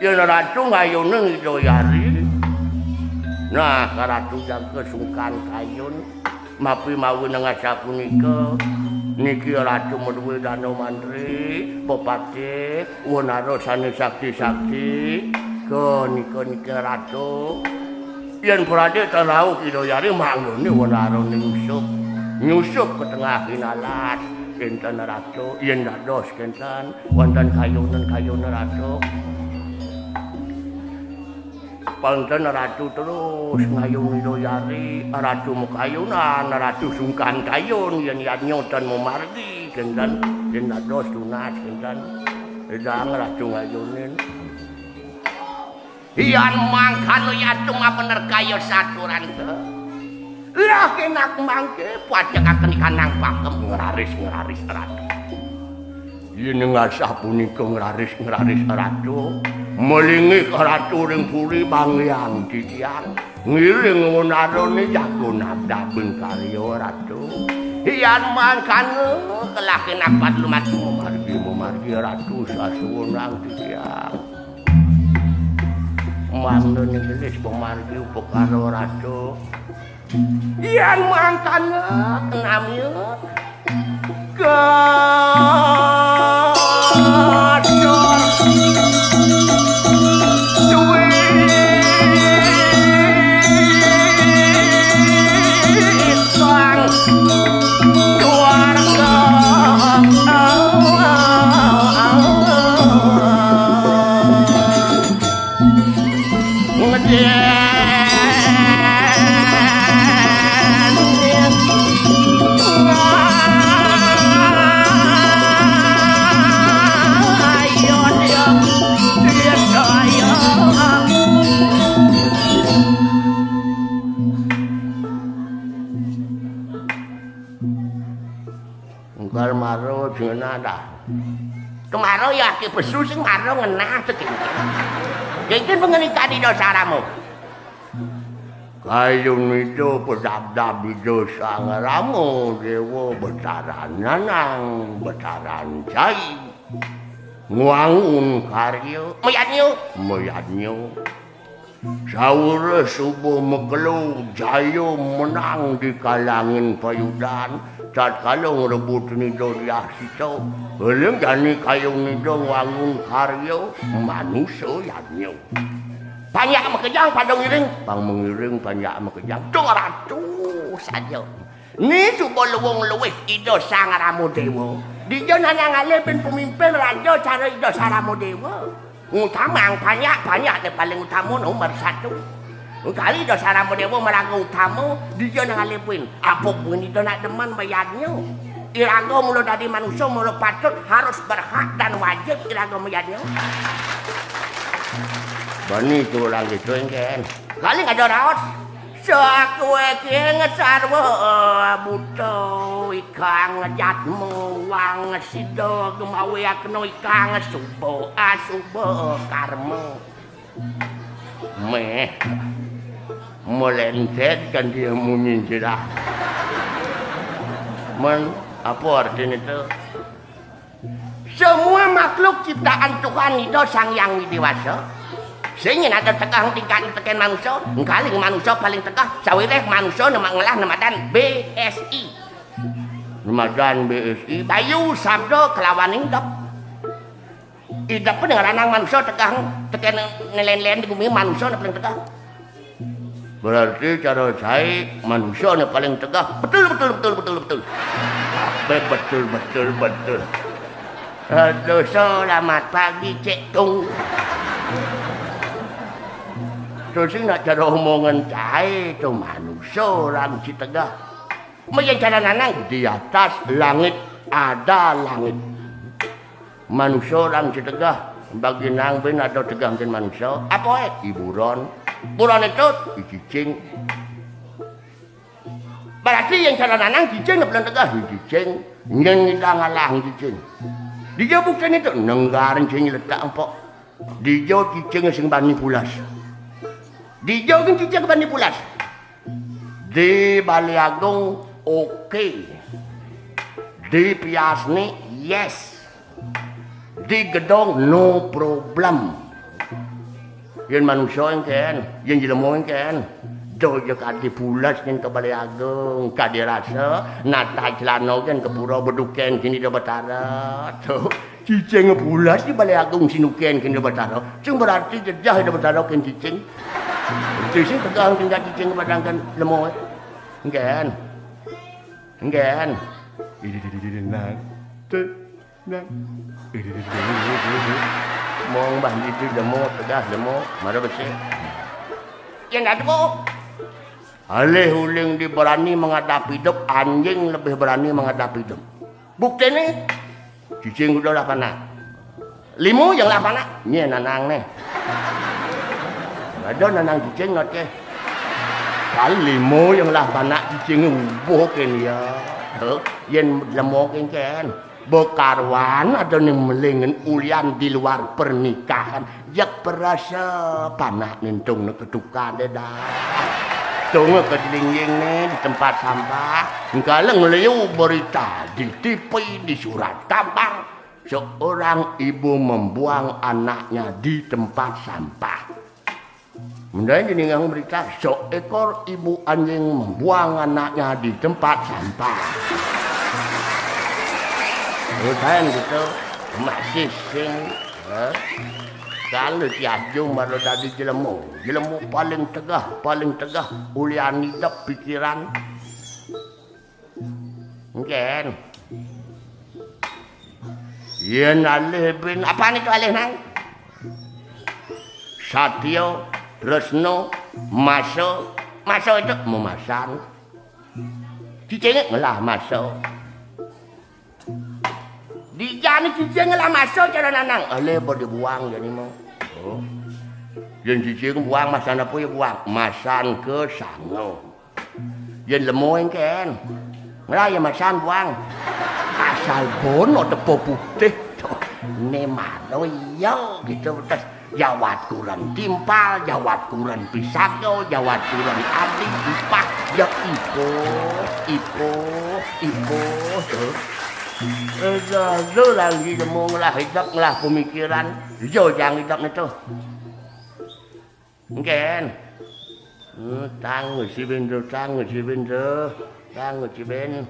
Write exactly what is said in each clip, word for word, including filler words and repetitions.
Yén Ratu ngayunin Ida Yari, nah, Ratu jangka sungkan kayun, mapi mawi nengah sapunika, niki Ratu madué dana mantri, pepatih, wenara sané sakti-sakti, nika niki Ratu. Yén pradé tan rauh Ida Yari, mangdané wenarané nyusup. Nyusup ka tengahing alas, kénten Ratu, yén dados kénten, wénten kayunan-kayunan Ratu. Panten Ratu terus ngayun Ida Yari, Ratu makayunan, Ratu sungkan kayun, yén yadnya tan mamargi, kénten, yén dados tunas, kénten. Idang Ratu ngayunin. Yan mangkana yatu mabener kaya saturan té. Lah kénak mangké pacekaken ikanang pakem ngraris-ngraris Ratu. Yén ngasah punika ngraris-ngraris Ratu, malinggih Ratu ring puri banggiang titiang, ngiring wenarané jago nabdabing karya Ratu. Yan mangkana kelah kénak padlumat mamargi, mamargi Ratu sasuwunang titiang. Mangda nilis pamargi upakara Ratu. Yan mangkana nami kacor duit sang keluarga. Enggal mara jenengan dah. Kemara ya aki pesu sing mara ngenah to kéngkén. Kéngkén pangandikan Ida Sarama. Kayun Ida pedabdab Ida Sang Rama Déwa Betaran Nanang Betaran Cai. Ngwangun karya. Mayadnya. Mayadnya. Sawureh suba makelo jaya menang di kalangin payudan, tatkala ngrebutin Ida Diah Sita, eling jani kayun Ida ngwangun karya manusa yadnya. Panjak makejang pada ngiring, pang mangiring panjak makejang. Tung ratu saja. Ni suba luwung luwih Ida Sang Rama Déwa. Dija nang ngalih bin pemimpin raja cara Ida Sang Rama Déwa. Ngutamang panjak, panjak né paling utama nomor satu. Kali Ida Sang Rama Déwa maraga utama, dija nang ngalih bin. Apa buin Ida nak demen mayadnya. Iraga mula dadi manusa, mula patut, harus, berhak dan wajib iraga mayadnya. Bani tulang gitu, engken. Kali ada raos. Sakué king sarwa buta ikang jatma wang sida gemawe akna ikang suba asuba karma. Méh. Melentet kan dia munyi jelah. Men, apa artinya itu? Semua makhluk ciptaan Tuhan Ida Sang Hyang Widi Wasa. Sing yén ada tegeh tingkat tekén manusa, engkaling manusa paling tegeh, sawiréh manusa nemak ngelah nemadan B S I. Nemadan B S I, bayu sabda kelawan idep. Idep pun ngranang manusa tegeh tekén nelen-len di gumi manusa paling tegeh. Berarti cara saé manusia né paling tegeh. Betul, betul, betul, betul, betul. Apa betul, betul, betul. Aduh, selamat pagi, Cik Tung. Terus nak cara omongan saé to manusia orang si tegeh. Maya cara nanang di atas langit ada langit. Manusa orang si tegeh, bagi nang bin ada tegeh bin manusa. Apa é? Hiburan. Hiburan itu, cicing. Berarti yang cara nanang cicing paling tegeh, cicing. Yang kita ngalah cicing. Dia bukan itu, nenggaran sing letak empok. Dija cicing sing bani pulas. Dija gén cicing bani pulas. Di Balé Agung, oke. Di Piasni, yes. Di Gedong, no problem. Yén manusa éngkén, yén jelema éngkén. Doh ja kadé pules kén ka Balé Agung, kadé rasa, nata celana kén ka pura beduken kén Ida Betara. Tuh, cicing pules di Balé Agung sinuken kén Ida Betara. Sing berarti jejeh Ida Betara kén cicing. Itu sing tegang tinggal cicing padang kén lema. Éngkén. Éngkén. Nah. Tuh. Nah. Mong bah itu lemo, tegas lemo, mara besik. Yén dah temu. Alih uling di berani menghadap hidup, anjing lebih berani menghadap hidup. Buktiné, cicing udah lah panak. Lima yang lah panak, nyé nanang né. Ada nanang cicing ngocéh. Kali lima yang lah panak cicing ubuh kén ya. Tuh, yén lemo kén kén. Bekaruan ada ning melingen ulian di luar pernikahan. Jak perasa panak nintung ne ketuka dé dah. Tung ke lingging né di tempat sampah. Engkala ngeliu berita di T V, di surat kabar. Seorang ibu membuang anaknya di tempat sampah. Mending jadi ngang berita, seekor ibu anjing membuang anaknya di tempat sampah. Urusan gitu, masih sing, eh? Kalau si Ajung baru tadi jelemu, jelemu paling tegah, paling tegah, ulian idep pikiran. Éngkén. Yén alih bin, apaan itu alih nang? Satya, Tresna, Masa, Masa itu memasan. Cicingé ngelah Masa. Di jani cicing ngelah Masa cara nanang. Alih pada buang jani mah. Oh. Yén cicing buang masan apa ya buang? Masan ke sanga. Yén lemo éngkén. Ngelah ya masan buang. Asal bono tepo putih. Tuh, né mano iya gitu terus jawat kuren timpal, jawat kuren pisaga, jawat kuren adik, ipah, ya ipo, ipo, ipo, tuh. Éh, lu lagi lemo ngelah idep, ngelah pemikiran. Iya jang idep né tuh. Éngkén. Hmm, tang si Windro, tang si Windro, tang si Win.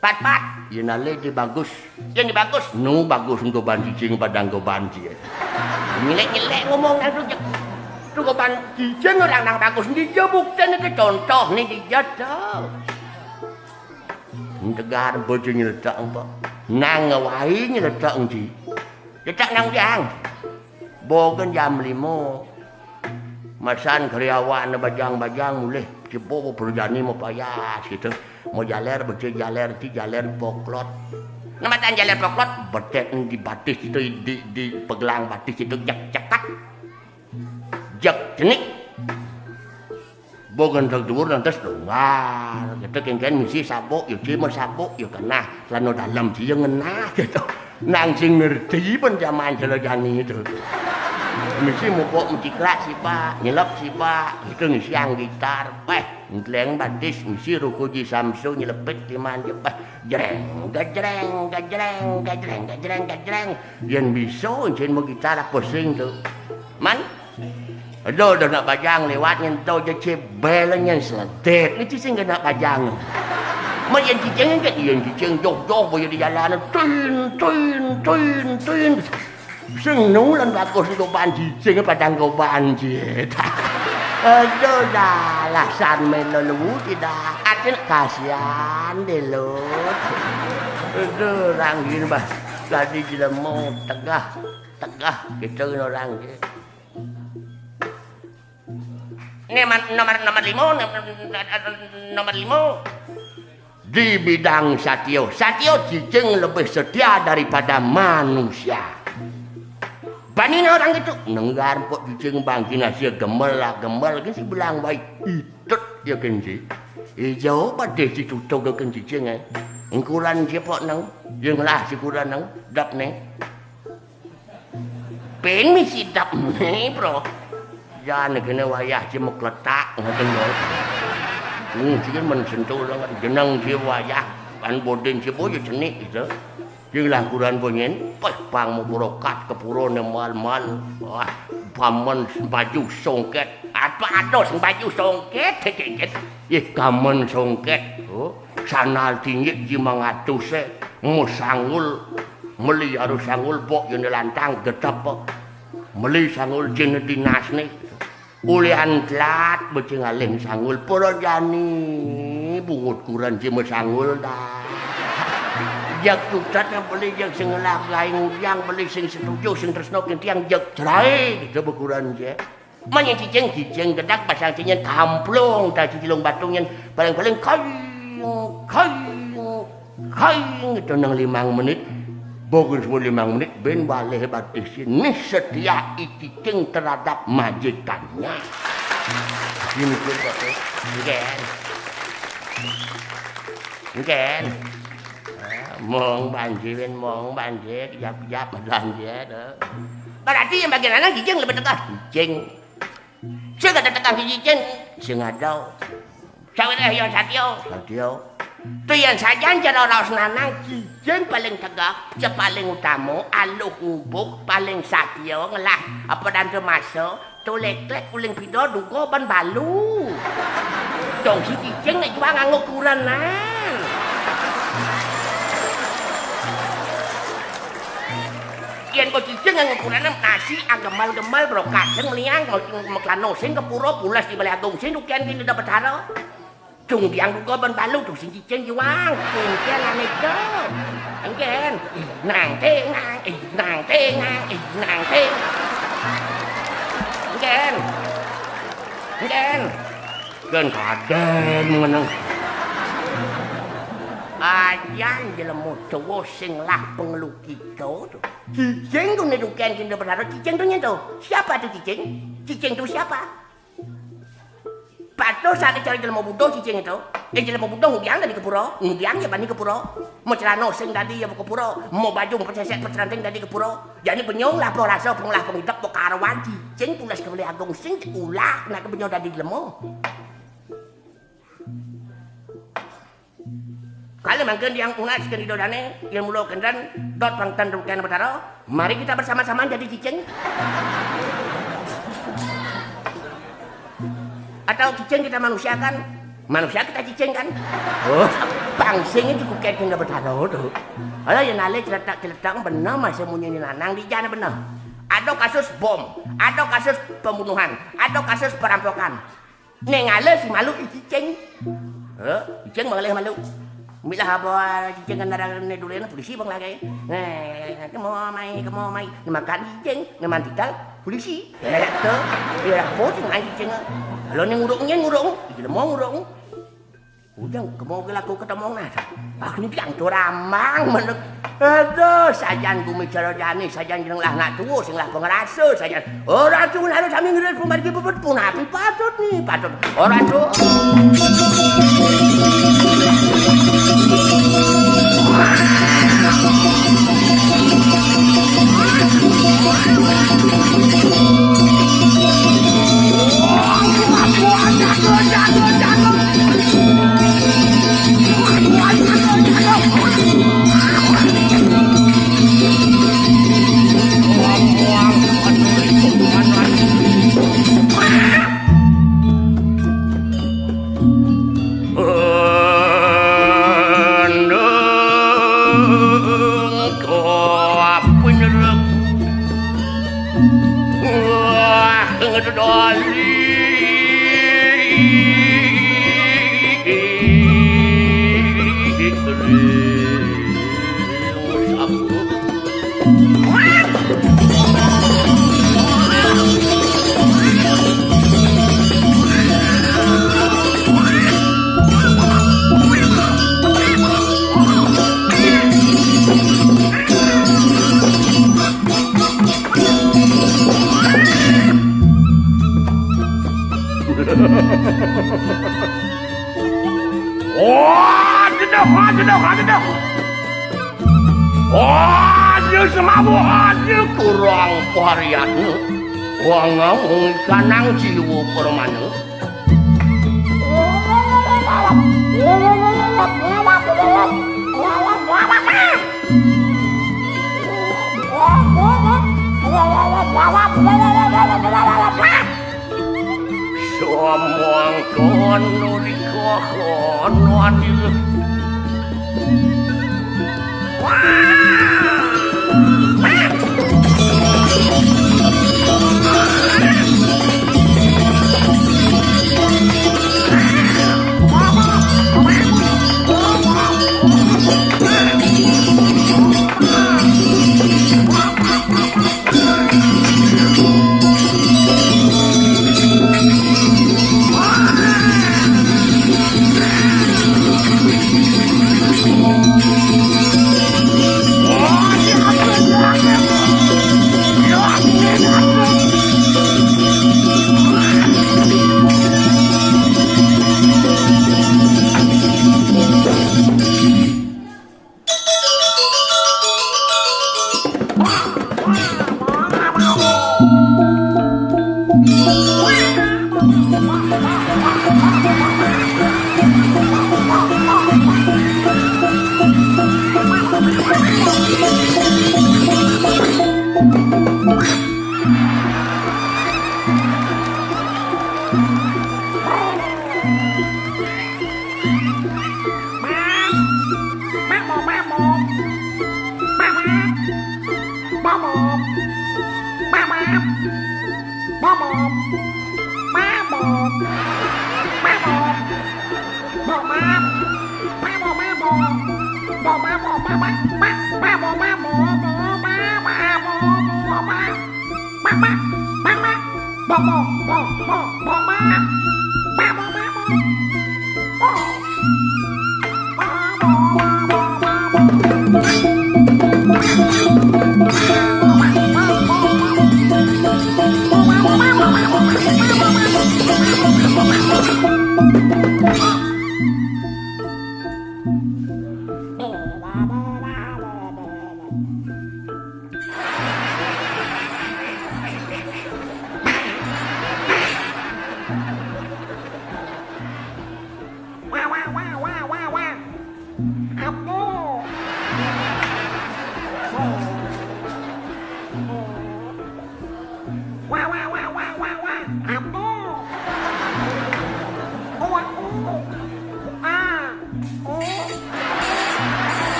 Pat, pat, yén alih di bagus. Yén di bagus. Nu bagus goban cicing padang goban cie. Nyelek-nyelek ngomong nang tu jek. Tu goban cicing orang nang bagus. Ndi ja buktiné ke contoh né di ja tau. Tegar bojo nyeletak empok. Nang ngawai nyeletak engki. Cetak nang jang. Bogen jam lima. Masan karyawan bajang-bajang mulih. Cebo berjani mau payas gitu. Mau jaler, becik jaler, ti jaler poklot. Namatan jaler poklot, betek di batis itu, di, di pegelang batis itu, jek cekat. Jek cenik. Bogen tak dhuwur lantas longgar. Gitu, kéngkén misi sabuk, ya cima sabuk, ya kenah. Celana dalem, cia ngenah, gitu. Nang sing ngerti pun jaman jela jani itu. Misi mupuk mencikrak sibak, nyelep sibak, gitu ngisiang gitar. Peh, ntleng batis, misi ruku ji Samsu nyelepit timan je. Peh, jreng, gajreng, gajreng, gajreng, gajreng, gajreng. Yén bisa, encén mau gitar apa sing tu. Man, Aduh, dah nak bajang lewat nyentuh je cebel nyen seledet. Ni cicing kena bajang. Mak yang cicing kan, yang cicing joh-joh boyo di jalan. Tin, tin, tin, tin. Sing nu lan bagus goban cicing padang goban cita. Aduh, dah lasan melo lu tidak. Atin kasihan deh lu. Aduh, ranggin bah. Tadi jelemu tegah, tegah gitu orang je. Ini man-, nomor, nomor lima, nom-, nomor lima. Di bidang satya, satya cicing lebih setia daripada manusia. Banina orang itu, nenggar pok cicing bangkina sia gemel lah gemel, kan si bilang baik. Itut ya kan si. Ijo badih si tutug kan cicing, eh. Engkuran si pok nang, yang lah si kuran nang, dap neng. Pin misi dap né, Bro. Jan kene wayah ci mekletak ngoten lho. Hmm, ci men sentul banget jeneng ci wayah kan bodin ci boyo cenik gitu. Sing lah kuran punyen, peh pang mubrokat kepurone mal-mal. Wah, pamen sembaju songket. Apa ada sembaju songket? Ih, kamen songket. Oh, sandal tinggi ji mangatuse. Mau sanggul, meli harus sanggul, pok yene lantang, tetep, pok. Meli sanggul jin dinas nih. Ulihan telat, becing alih sanggul. Para jani, bungut kuran ji mesanggul, dah. Jak tutat yang beli, jak sing ngelah gaing ujang, beli sing setuju, sing tresno kentiang, jak cerai, gitu bekuran ji. Manya cicing, cicing gedak, pasang cinyen kamplung, dah cicilung batunyen, paling-paling kaing, kaing, kaing, gitu nang limang menit. Bagus mau limang menit, ben balih batisin. Nih setia icicing terhadap majikannya. Gini pun kata, ngen. Ngen. Ah, mong banjirin, mong banjir, jap-jap banjir, eh. Berarti yang bagian anak cicing lebih tegah. Cicing. Sing ada tekan cicing, sing ada. Sawit eh, yang satya. Satya. Tu yang sajan cara raos nanang, cicing paling tegak, je paling utama, aluh ngubuk, paling satya, ngelah apa dante masa, tu leklek uling pida, duga ban balu. Dong si cicing nek jual nganggo kurenan. Yen kok cicing nganggo kurenan, nasi agemal-gemal, bro, kaseng meliang, mau, mau kelano sing ke pura, pulas di Balai Agung sing, dukian kini dapat hara. Cung biang duga ban balu, tu sing cicing juang. Cicing aneka. Engken. Ih, nang tengang, ih, nang tengang, ih, nang teng. Engken. Engken. Gen kaden meneng. Ajan jelema tuwa sing lah pengelukita tu. Cicing tu nek dukian kini dapat hara, cicing tu nyen tu. Siapa tu cicing? Cicing tu siapa? Patuh saat dicari jelema buduh cicing itu. Eh, jelema buduh ngudiang dadi ke pura, ngudiang ya bani ke pura. Mau celana sing dadi ya ke pura, mau baju mau pesesek pesranting dadi ke pura. Jani penyong lah po rasa, penglah pengidek, po karuan cicing pulas ke Balai Agung sing cekulah, nak ke penyong dadi jelema. Kali mangkin tiang unat seken ida dane, yen mula kenten, dot pangten ruken Betara, mari kita bersama-sama jadi cicing. Atau cicing kita manusiakan, manusia kita cicing kan? Oh, pangsing itu kuket kena Betara tu. Alah, yen ale celetak-celetak bener masa munyi ni lanang di jana bener. Ada kasus bom, ada kasus pembunuhan, ada kasus perampokan. Ning ale si malu i cicing. Heh, cicing mengalih malu. Milah apa cicing kan darah ne dulu na polisi bang lagi. Eh, kemo mai, kemo mai. Ni makan cicing, ni mantital polisi. Eh, tu. Ya, apa cing main cicing? Kalau ni ngurung ni ngurung, jelema ngurung. Ujang kemo ke laku ketemu nah. Aku ni piang tu ramang menuk. Aduh, sajan gumi cara jani, sajan jeneng lah nak tua, sing lah pengerasa, sajan. Ora tu lalu sami ngiris pun bagi bebet pun api patut ni, patut. Ora tu. Wah, ngedoli. Oh, jedoh, ah, jedoh, ah, jedoh. Oh, dia semabu, ah, dia kurang pariatnya. Wangam kanang jiwa permana. Nurika kono adil.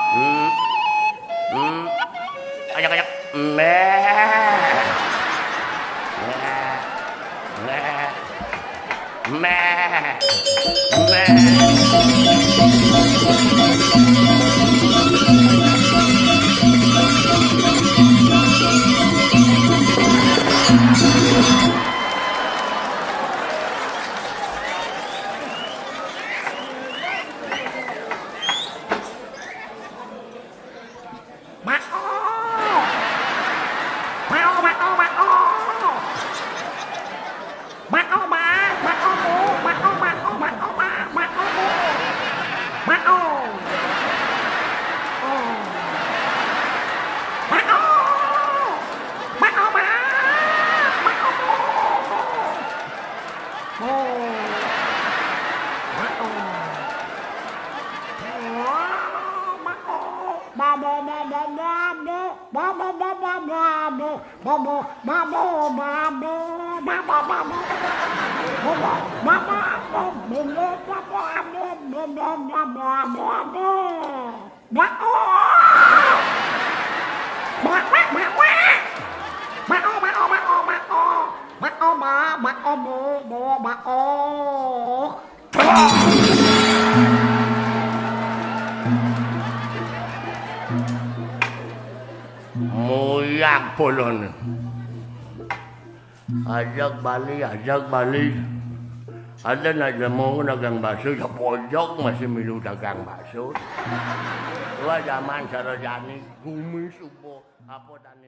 Hmm. Hmm. Ajak, ajak. Meh. Meh. Meh. Meh. Meh. Mao! Mao, mao, mao! Mao, ma, mao, mo, mao, mao, mao, ma, mao, mo. Mao. Oh. Mao! Mao, ma, mao, mo. Mo. Mao. Mo, mao. Mamo, mamo, mamo. Mamo, mamo, mamo. Mamo, mamo, mamo. Mamo, mamo. Mamo, mamo, mamo. Mamo, mamo, mamo. Mamo, mamo, mamo. Mamo. Mamo, mamo, mamo. Mamo, mamo, mamo, mamo. Mamo, ma, mamo, mo, mo, mamo. Moyak polone. Ajak bali, ajak bali. Ada nak jemong dagang bakso, ya pojok masih milu dagang bakso. Wah, zaman sarojani, gumi supo, apa tani.